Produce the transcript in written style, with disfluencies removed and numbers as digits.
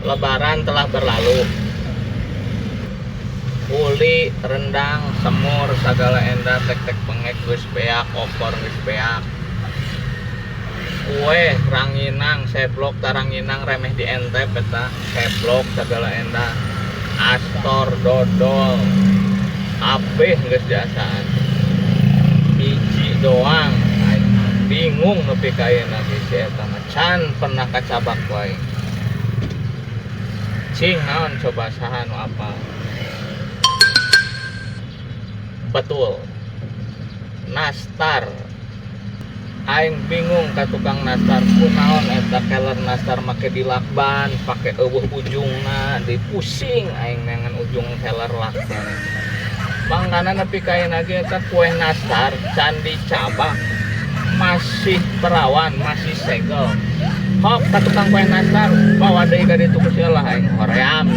Lebaran telah berlalu. Uli, rendang, semur, segala endah, tek-tek bengek geus beak, opor geus beak. Kue ranginang, seblok taranginang remeh dientep eta, seblok segala endah. Astor, dodol, kabeh geus diasaan. Hiji doang, aing bingung nepi ka ayeuna ge si eta mah can pernah kacabak wae. Cing naon coba saha nu apal? Betul. Nastar. Aing bingung ka tukang nastar kunaon eta keler nastar make dilakban, pake eueuh ujungna, dipusing aing neangan ujung keler lakban. Mangkana nepi ka ayeuna ge eta kue nastar can dicabak masih perawan, masih segel. Hok ka tukang kue nastar, bawa deui ka ditu ku sia lah aing hoream.